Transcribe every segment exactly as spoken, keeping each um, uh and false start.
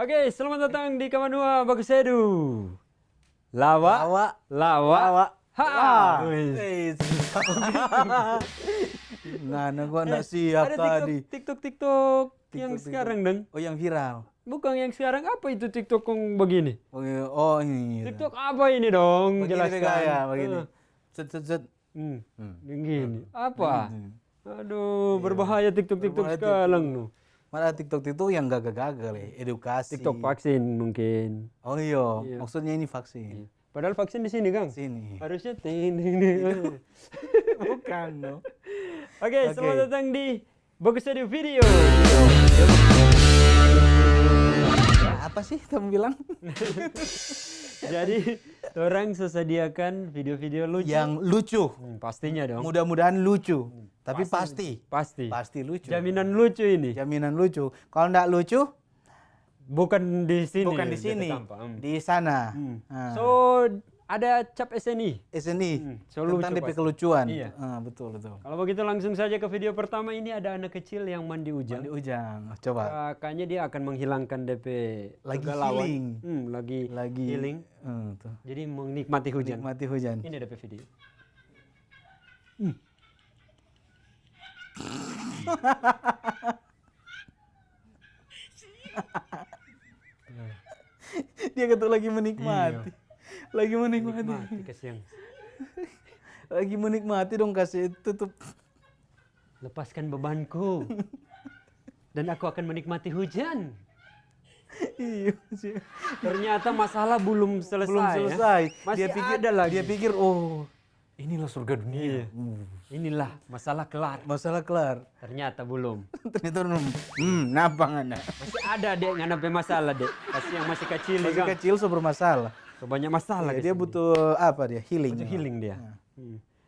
Oke, selamat datang di Kamanua Bakusedu. Lawa, lawa, lawa, lawa. Ha. Wis. Ngana gua ndak siap tadi. Eh, ada TikTok, TikTok, TikTok yang sekarang, dong. Oh, yang viral. Bukan yang sekarang, apa itu TikTok kong begini? Oh, iya. Oh, ini. TikTok apa ini, dong? Jelaskan. Begini, begini. Set, set, set. Hmm. Begini. Apa? Aduh, berbahaya TikTok, TikTok sekarang, no. Mana TikTok, TikTok yang gaga-gaga, le. Edukasi. TikTok vaksin mungkin. Oh, iya. Maksudnya ini vaksin. Padahal vaksin di sini, Kang. Sini. Harusnya ting, ting, ting. Bukan, no. Oke, selamat datang di Bakusedu Video. Apa sih kamu bilang? Jadi, orang sediakan video-video lucu. Yang lucu. Hmm, pastinya dong. Mudah-mudahan lucu. Tapi pasti. Pasti. Pasti lucu. Jaminan lucu ini. Jaminan lucu. Kalau ndak lucu, bukan di sini. Bukan di sini. Di sana. So, ada cap S N I. S N I. Tentang D P kelucuan. Iya. Ah, betul, betul. Kalau begitu langsung saja ke video pertama. Ini ada anak kecil yang mandi hujan. Mandi hujan. Coba. Ah, kayaknya dia akan menghilangkan D P kegalauan. Lagi healing. Hmm, lagi healing. Jadi menikmati hujan. Menikmati hujan. Ini D P video. Dia kata lagi menikmati. Iya. Lagi menikmati. Menikmati, kasihan. Lagi menikmati dong, kasih tutup. Lepaskan bebanku. Dan aku akan menikmati hujan. Iya sih. Ternyata masalah belum selesai. Belum selesai. Masih ada lagi. Dia pikir, oh, inilah surga dunia. Iya. Inilah masalah kelar. Masalah kelar. Ternyata belum. Ternyata belum. Hmm, napa ngana? Masih ada, Dek, ngana pe masalah, Dek. Pasti yang masih kecil. Masih kecil, so bermasalah. So banyak masalah. Iya, dia butuh apa dia? Healing. Butuh healing dia.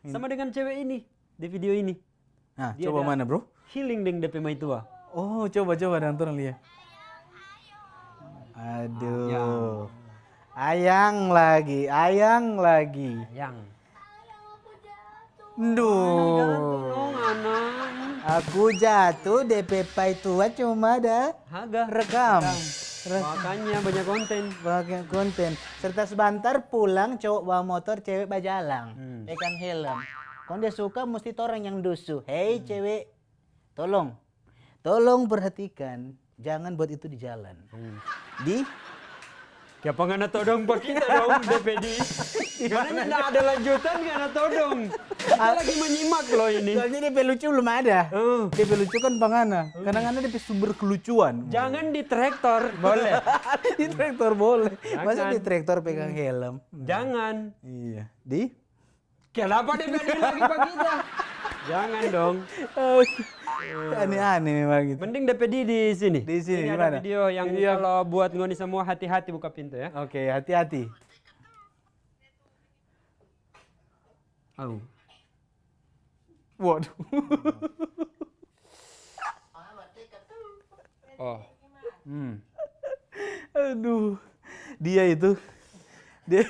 Sama dengan cewek ini di video ini. Nah, coba mana, bro? Healing deng depe maitua. Oh, coba, coba dang torang lia. Aduh. Ayang lagi, ayang lagi. Ayang. Duh. Aku jatuh, depe paitua cuma ada rekam. Makanya banyak konten. Banyak konten. Serta sebentar pulang, cowok bawa motor, cewek bajalang. Pegang helm. Kong dia suka musti torang yang dusu. Hei, cewek, tolong. Tolong perhatikan, jangan buat itu di jalan. Di Kiapa ngana todong pa kita dong, depe di? Ngana nyanda ada lanjutan, ngana todong. Kita lagi menyimak loh ini. Soalnya depe lucu belum ada. Depe lucu kan pa ngana. Karena ngana depe sumber kelucuan. Jangan di traktor, boleh. Di traktor boleh. Masa di traktor pegang helm? Jangan. Iya. Di Kenapa dia bilang lagi pa kita? Jangan dong. Aneh-aneh memang gitu. Mending depe di di sini. Di sini, di mana? Ini ada video yang kalau buat ngoni semua, hati-hati buka pintu ya. Oke, hati-hati. Au. Waduh. Oh. Hmm. Aduh. Dia itu. Dia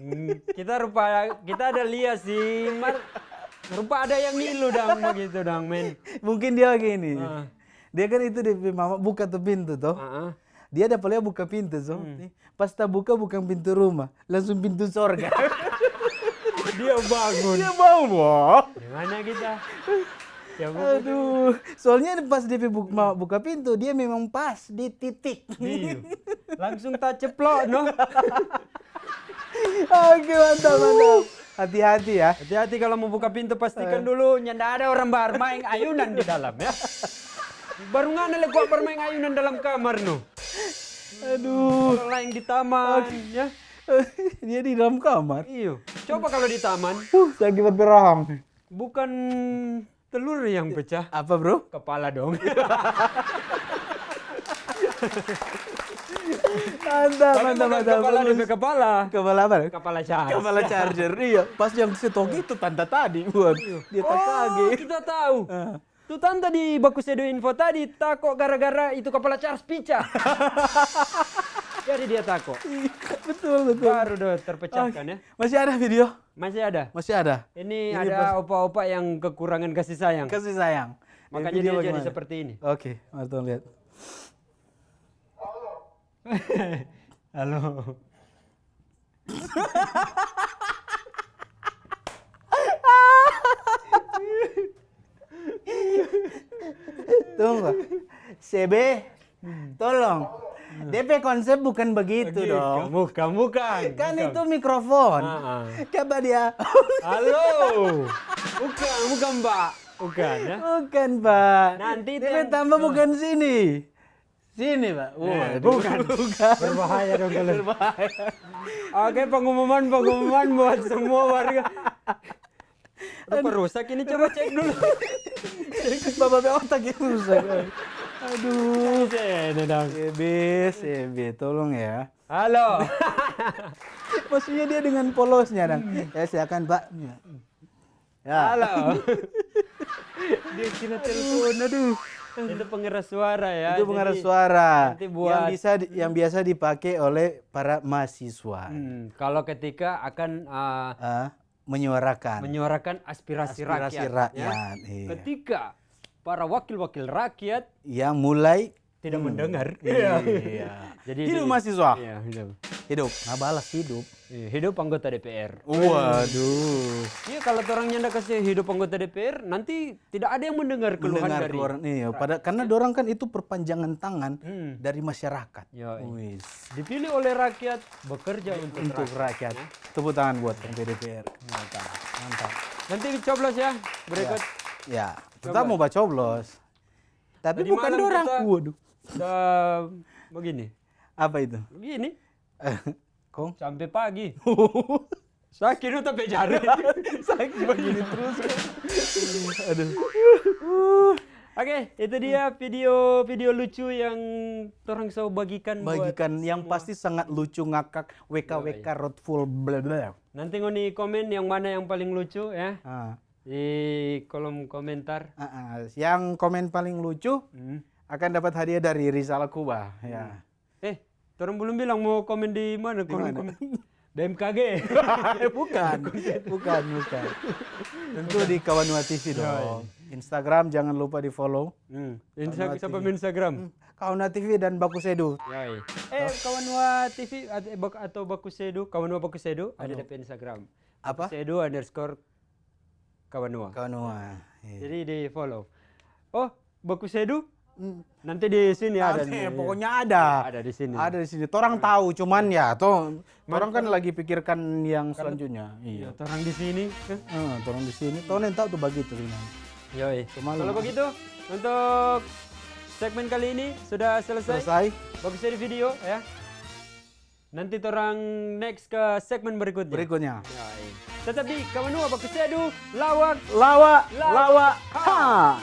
Hmm, kita rupa, kita ada lia sih, mar, rupa ada yang ngilu dang begitu dang, men. Mungkin dia begini. Ah. Dia kan itu dia pe mama buka tu pintu toh. Ah, ah. Dia dapa lia buka pintu so. Hmm. Pas tabuka bukang pintu rumah, langsung pintu sorga. Dia bangun. Dia bangun, wah. Di mana kita? Aduh, soalnya pas dia pe bu-, ma-, buka pintu, dia memang pas di titik. Iya. Langsung taceplok, no? Oke, mantap, mantap. Hati-hati ya. Hati-hati kalau mau buka pintu, pastikan dulu nyanda ada orang bermain ayunan di dalam ya. Baru ngana le kuat bermain ayunan dalam kamar, no. Aduh. Orang lain di taman, ya. Dia di dalam kamar. Iyo. Coba kalau di taman. Uh, sakit berperang. Bukan telur yang pecah. Apa, bro? Kepala dong. Mantap, mantap, mantap. Kepala, bagus. Kepala apa? Kepala charger. Kepala charger, iya. Pas yang setok itu tanta tadi, buat. Iya. Dia tak kaget. Oh, kita tahu. Ah. Tu tanta di Bakusedu Info tadi tako gara-gara itu kepala charger pecah. Jadi dia tako. Iya, betul, betul. Baru do terpecahkan, ya. Masih ada video? Masih ada. Masih ada. Ini ada opa-opa yang kekurangan kasih sayang. Kasih sayang. Makanya dia jadi seperti ini. Oke, mari kita lihat. Halo. Tunggu. C B, tolong. D P konsep bukan begitu dong. Bukan, bukan. Kan itu mikrofon. Coba dia. Halo. Bukan, bukan, Pak. Bukan, ya. Bukan, Pak. Nanti D P tambah bukan sini. Sini, Pak. Wah, bukan. Berbahaya dong kalau. Berbahaya. Oke, pengumuman, pengumuman buat semua warga. Rupa rusak ini, coba cek dulu. Bapak otak itu rusak. Aduh. Ini dong. C B, C B, tolong ya. Halo. Maksudnya dia dengan polosnya, dong. Ya, silakan, Pak. Ya. Halo. Dia kira telepon, aduh. Itu pengeras suara ya. Itu pengeras suara. Nanti buat yang bisa di, yang biasa dipakai oleh para mahasiswa. Hmm, kalau ketika akan uh, uh, menyuarakan menyuarakan aspirasi, aspirasi rakyat, rakyat ya. Iya. Ketika para wakil-wakil rakyat yang mulai tidak hmm. mendengar. Iya. Jadi hidup mahasiswa. Iya, hidup. Hidup. Nah, balas hidup. Iya, hidup anggota D P R. Waduh. Iya, kalau orang nyanda kasih hidup anggota D P R, nanti tidak ada yang mendengar keluhan mendengar dari keluhan, iya, pada karena dorang kan itu perpanjangan tangan hmm. dari masyarakat. Yo. Dipilih oleh rakyat, bekerja untuk, untuk rakyat. Rakyat. Ya. Tepuk tangan buat yang D P R. Mantap. Mantap. Nanti dicoblos ya, berikut. Ya. Ya. Kita mau baca coblos. Tapi bukan dorang. Waduh. Begini. Apa itu? Begini. Kong? Sampai pagi. Sakit tu tapi jari. Sakit begini terus. Aduh. Oke, itu dia video-video lucu yang orang so bagikan. Bagikan yang pasti sangat lucu, ngakak, W K W K, rotful, bla bla. Nanti ngoni komen yang mana yang paling lucu ya. Ah. Di kolom komentar. Ah, ah. Yang komen paling lucu hmm. akan dapat hadiah dari Rizal Kuba. Ya. Hmm. Eh, torang belum bilang mau komen di mana? Di kolom mana? Komen. B M K G. Bukan, bukan, bukan. Tentu di Kawanua T V dong. Instagram jangan lupa di follow. Hmm. Instagram. Hmm. Kawanua T V dan Baku Sedu. Eh, Kawanua T V at-, eh, bak-, atau Baku Sedu, Kawanua Baku Sedu, ada di Instagram. Apa? Baku Sedu underscore Kawanua. Kawanua. Iya. Jadi di follow. Oh, Baku Sedu? Hmm. Nanti di sini ada nih. Pokoknya ada. Ada di sini. Ada di sini. Torang tahu, cuman ya, torang kan lagi pikirkan yang selanjutnya. Iya. Torang di sini. Eh, torang di sini. Torang yang tahu tu bagitu sebenarnya. Yoi. Kalau begitu, untuk segmen kali ini sudah selesai. Selesai. Bagus dari video ya. Nanti torang next ke segmen berikutnya. Berikutnya. Tetap di Kawanua Baku Sedu, lawak, lawak, lawak, ha.